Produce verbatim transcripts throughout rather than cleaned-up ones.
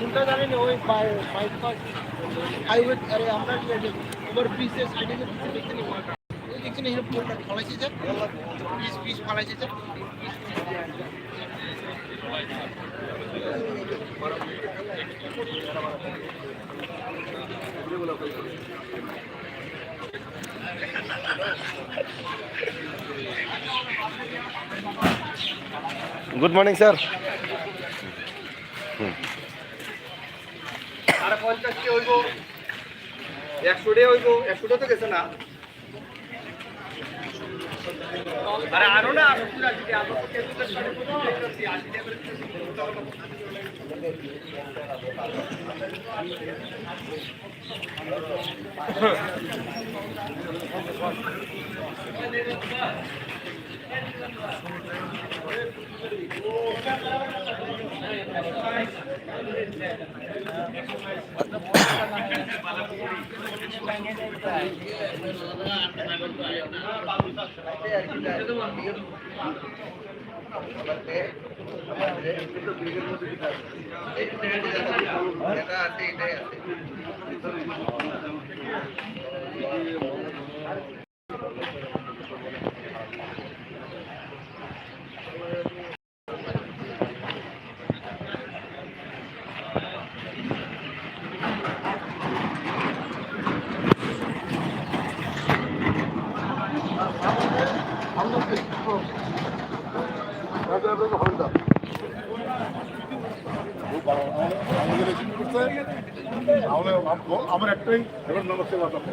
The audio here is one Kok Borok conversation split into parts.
কোনটা জানি না, ওই বাই-, বাইপাস হাইওয়ে, আরে আমরা কি আছে, ওভার ব্রিজে সাইডে যে ব্রিজে দেখতে নেই, ওই দেখতে নেই, এখানে পুরোটা ফালাইছে যে, পিস পিস ফালাইছে যে। Good morning, sir. Hmm. আরে পঞ্চাশ কে হইব, একশো ডে হইব, একশো ডে তো গেছে না। আরে আরো না, আরো পুরা যদি আরো তো কেউ তো সাড়ে পঁচিশ টাকা করছি, আশি টাকা করে। আমার একটাই এবার নমস্তে বাতাবো।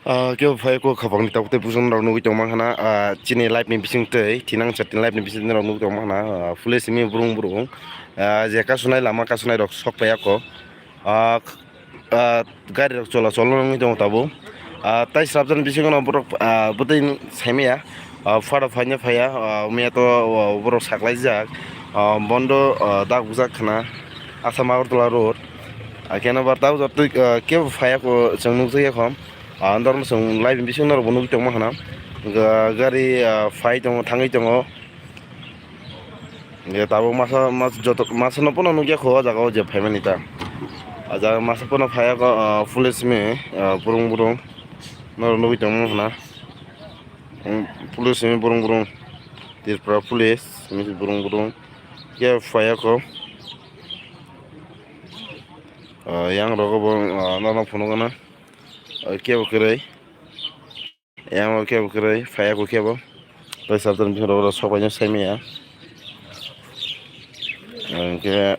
Ah, kebo phai ko khapang ni tabuk tei buchung rok nugui tongma khana, ah, chini live ni bising tei thinang chat ni live ni bising rok nugui tongma khana, ah, police simi burung burung, ah, je kasunai lama kasunai rok sok pai ako, ah, ah, gari rok chola chol wngwi tongo tabuk. Ah, tai srapjani bisingo no borok, ah, bwtwi saimaya, ah, pharo phaina phaiya, ah, omiya to, ah, borok saklaijak, ah, bondo, ah, dak bujak khna Assam Agartala road. Ah, keno bar tabuk jotoi, ah, kebo phaiya ko chwng nukjakya khom. Ah, andorno chwng live bisingo norokbo nugwi tongma khna. Ga-, gari, ah, phai tongo, thangwi tongo. Hingke tabuk masa, mas-, joto, masa no pono nukya kho o jaga o je phaimani ta. O jaga masa pono phaiya kho, ah, police simi, ah, burung burung. Norok nugui tongma khna. Hmm, police simi burung burung. Tripura police simi burung burung. Khe phaiya kho. Ah, yang rogo bo, ah, norok phunukgana. Ah, kebo kwrwi. Yang o kebo kwrwi phaiya kho kebo. Tei sabjani bisingo rok rok sok bai saimaya. Hingke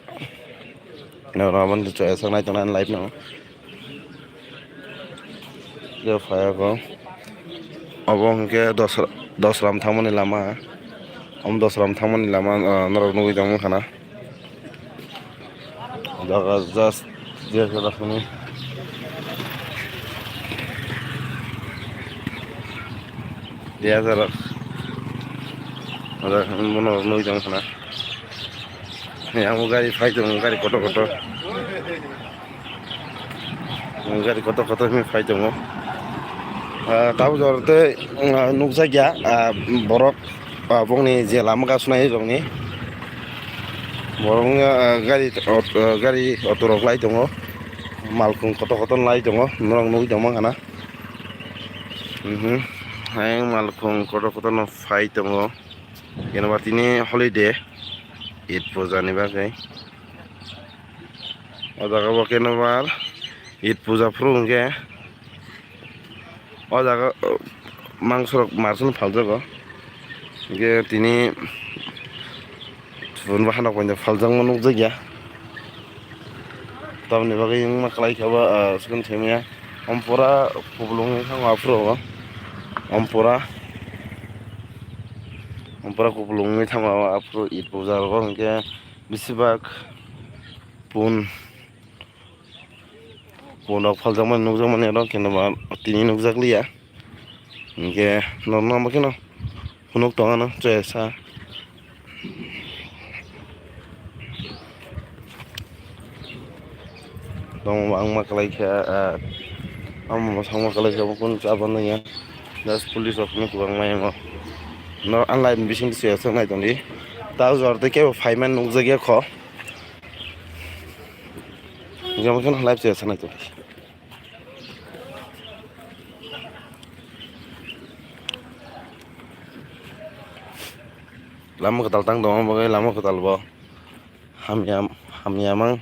norok aboni chaya sak nai tongnai live no. Kebo phaiya kho. Obo hingke dos, Dosram thangmani lama. Omo Dosram thangmani lama, ah, norok nugui tongma khana. Jaga just je jaga sini. Dia jaga. Bono nui tong khna. Yang gari phai tong, gari kotor kotor. Gari kotor kotor hwnwi phai tongo. Ah, tabuk jora tei, ah, nukjakya, ah, borok, ah, bongni je lama gasnai rokni. Borok wngya, ah, gari, ot-, ah, gari auto rok lai tongo. Malkhung kotor kotor lai tongo. Norok nugwi tongma khana. Mhm. Hai malkhung kotor kotor no phai tongo. Keno ba tini holiday. Eid puja ni bagwi. O jaga bo keno bar Eid puja phuru hwnkhe o jaga, o, mangsorok marsan phaljago. Hwnkhe tini phunukgo hanok bai phaljakma nukjakya. Tamoni bagwi wngma kwlai khe bo, ah, second themya. Ompora kuplungwi thango aphuru o. Ompora, ompora kuplungwi thango aphuru Eid puja rogo hwnkhe besibak pun. Pun rok phaljakmani nukjakmani oro khe no ba tini nukjakliya. Hinkhe norno omo kheno phunuk tongano chaya sa. Tongma wngma kwlai kha, ah, omo mwsangma kwlai kha, bo kunu chaba nangya. Just police rok phunuk kwbangma yango. No, ang live ni bising chaya sa nai tongdi. Ta jor tei kebo phaimani nukjakya kho. Jemon kheno live se sanai tongdi. Lama kwtal tang tongo, bagwi lama kwtal bo hamya, hamya mang.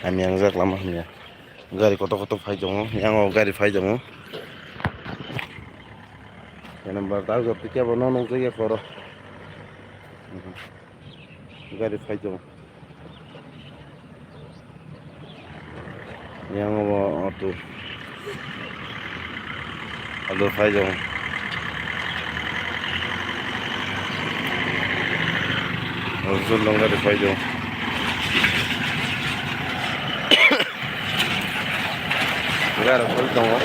Hamya wngjak lama hamya. Gari kotor kotor phai tongo, yango gari phai tongo. Khe number tak jot kebo no nukjakya koro. Gari phai tongo. Yang bo auto. Auto phai jong. Auto dong gari phai jong. Gari phai tongo.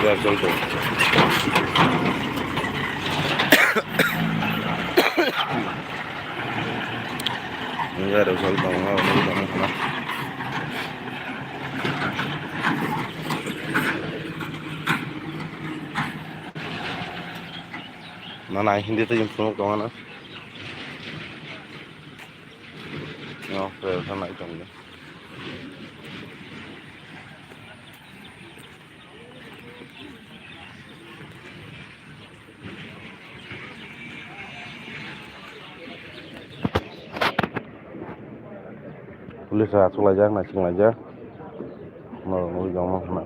Gari chol tongo. Gari chol tongo, chol tongo. Nana Hindi tei phunuk tongo na. No, pre, nai tongo. Police rok achuk laijak, naising laijak. Norok nugwi tongma khna.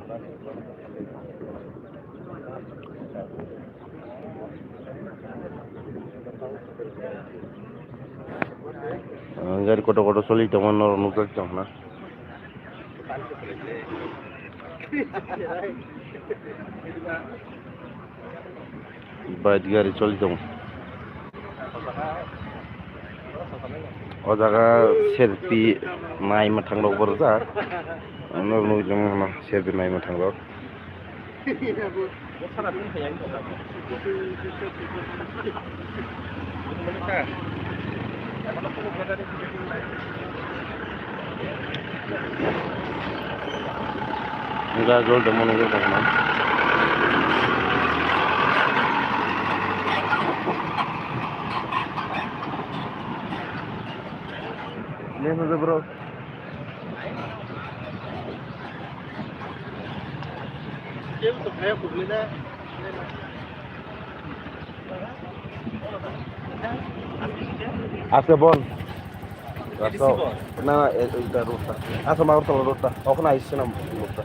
Gari kotor kotor choli tongma norok nukjak tong khna. Bike gari choli tongo. O jaga selfie nai mwthang rok bo rijak. Ano nugwi tongo ano selfie nai mwthang rok. Enggak, gol temen gue teman. Ini tuh, bro. Aste bol. Rasta, na, na, e, e, এটা road টা. Aste Magartala road টা. ওখানে আইসছে না road টা.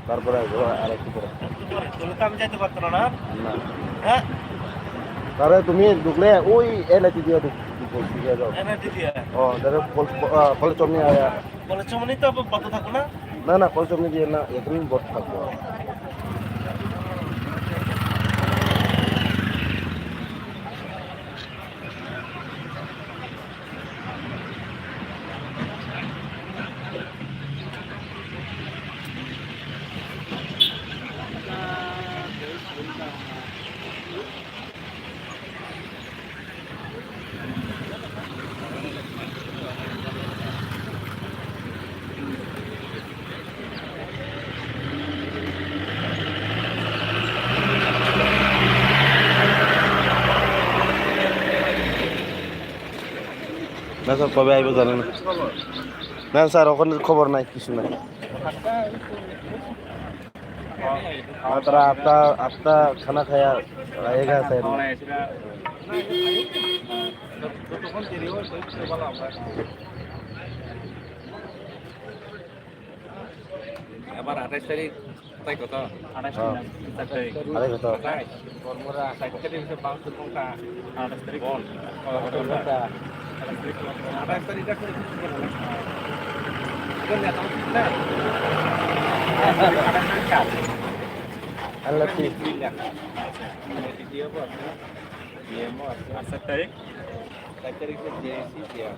তারপরে আইবো, আর একটু পরে. তোলে তো আমি যাইতে পারতাম না. না. হ্যাঁ? তাহলে তুমি ঢুকলে ওই এনআইটি দিয়ে ঢুক-, ঢুক-, ঢুকে যাও. এনআইটি দিয়ে? ও, তাহলে কল-, আ, কলেজ চমনি আয়া. কলেজ চমনি তো আবার বন্ধ থাকো না? Na, na, kol chopni diya na, ekni bot thakbo. Na sir, kobe aibo jane na. Na sir, okhon khobor nai, kichu nai. Matra atta, atta khana khaya, ayega sir. Ebar athais tarik, tai koto? Athais tarik. Athais koto? Athais. Sait tarik se bang sukung ka. Athais tarik. Bon. Oh, bon. Athais tarik. Athais tarik ta kuri kuri kuri. Itu lihat tahu kita. Athais tarik ka. Athais tarik ka. Video apa? Iya, mau. Athais tarik. Athais tarik se J C ya.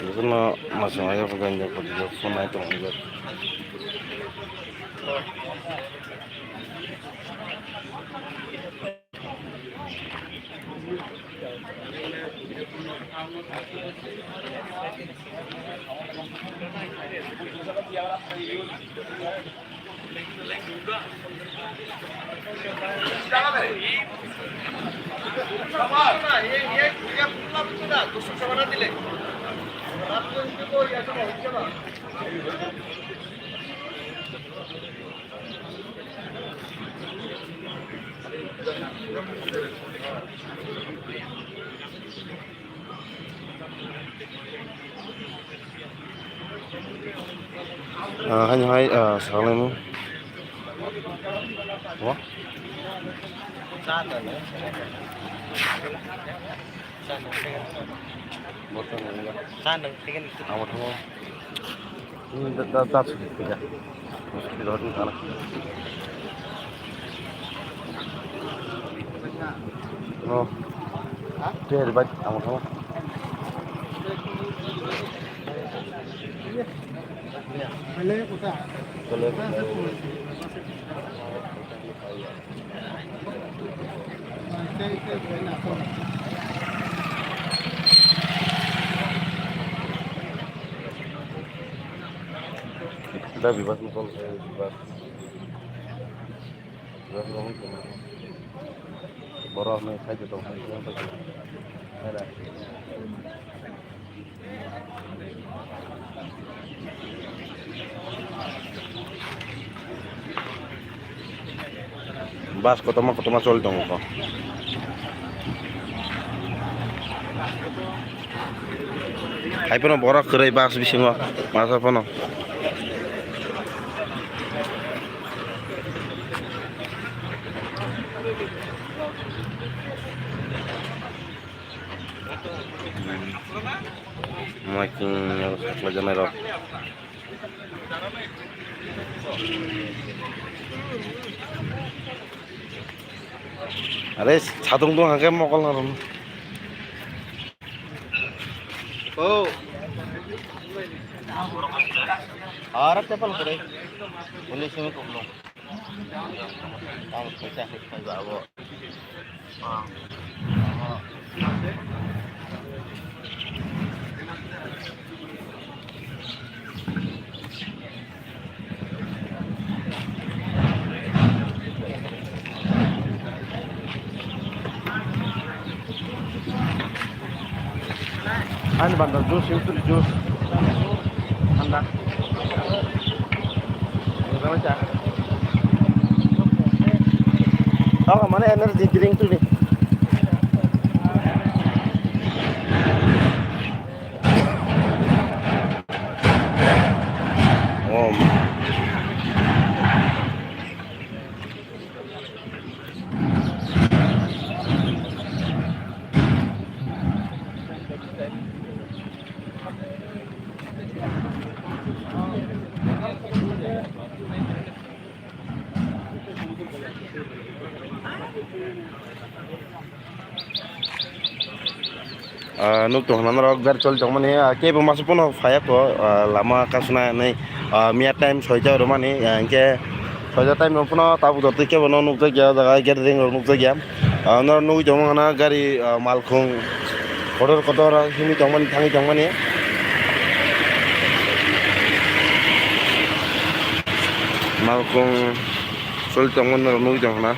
Jotono masing maya phone nai tong. Ah, haino hai, ah, salaimung. Wa? Amo thango. Hmm, da, da, da, sugi pija. Sugi da, da, da. No. Teri bai, amo thango. Da bibas mo kon bibas. Bibas mo kon. Borok ni khai de tong. Bus kotorma kotorma choli tongo kho. Hai phano borok kwrwi bus bisingo masa phano. Making saklaijanairok. Are satung tong hake mokol na rom. Oh. Ara tepal kore. Boleh sini kok lo. Ang pecah itu abo. Ani bandar juice, yung tuli juice. Anda. Ini sama aja. Oh, mana energy drink tuli? Oh. Ah, nuk tong hwnna norok gari choli tongmani, ah, kebo masa pono phaiya ko, ah, lama kasuna hinwi, ah, miya time soita rwmani, ah, hinkhe soita time rok pono tabuk jotoi kebo no nukjakya, o jaga gathering rok nukjakya. Ah, norok nugwi tongma hwnna gari, ah, malkhung kotor kotor himwi tongmani, thangwi tongmani. Malkhung choli tongmani norok nugwi tong hwnna.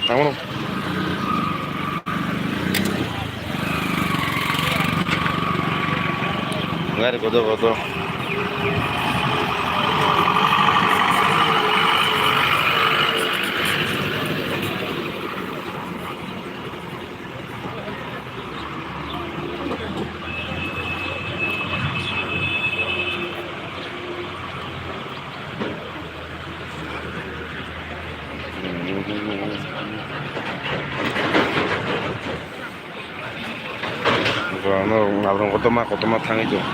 Tamo. Gari kotor kotor. Borokno naborok kotorma kotorma thangwi tongo.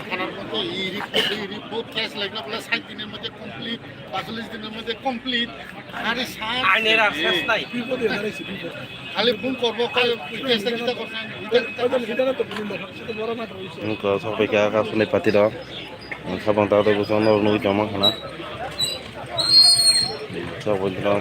থানার মধ্যে এই রিপোর্ট, এই report, case লাগলে বলে ষাট দিনের মধ্যে কমপ্লিট, পঁয়তাল্লিশ দিনের মধ্যে কমপ্লিট। আরে স্যার, আইনের আর শেষ নাই। খালি ফোন করবো, কয়, কেসটা কিতা করছেন? Wngkha, sok pai kha, kha, sunai pati rok. Wngkha, bang, ta, ta, bwskango norok nugwi tongma khana. Sok pai khana.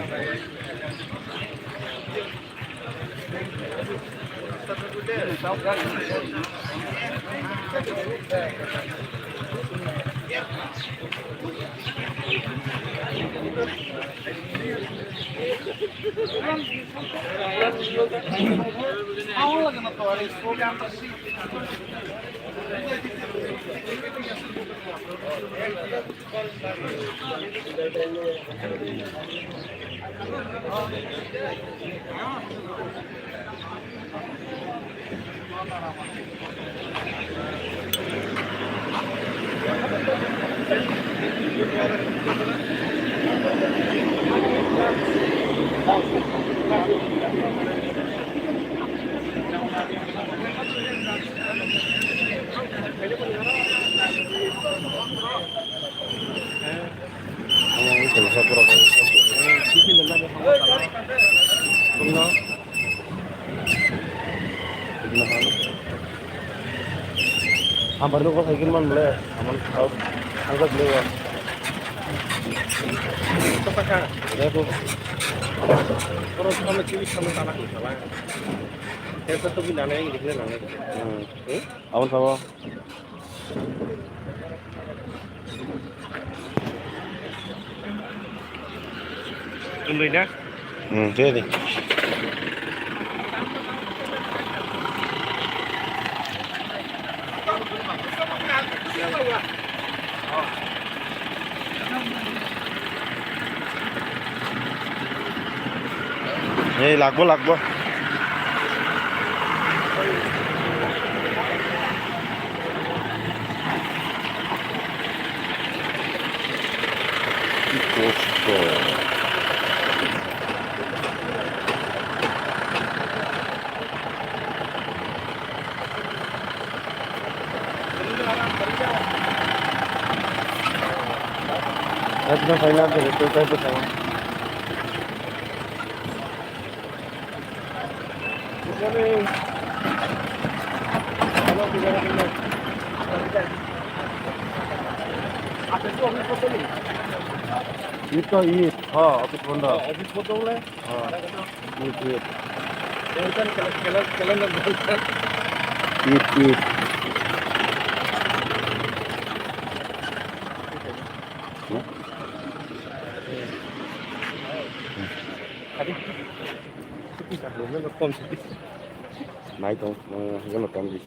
Hambar nokbar hai khe man ble, hamar thang jak le. Kok kha? Re ko. Oro samne chini samne tana ko sala. Tesa to bi nane, ini kene nane. Hmm. Hmm? Abon sabo. Tundui na? Hmm, jadi. Ei, lagbo, lagbo. Ki kosto. Ekdom final de, ekdom final de. Ito, it. Ha, office bondo. Office bondo le? Ha. It, it. Calendar, calendar. It, it. Nai tong, nang hingke no tong di.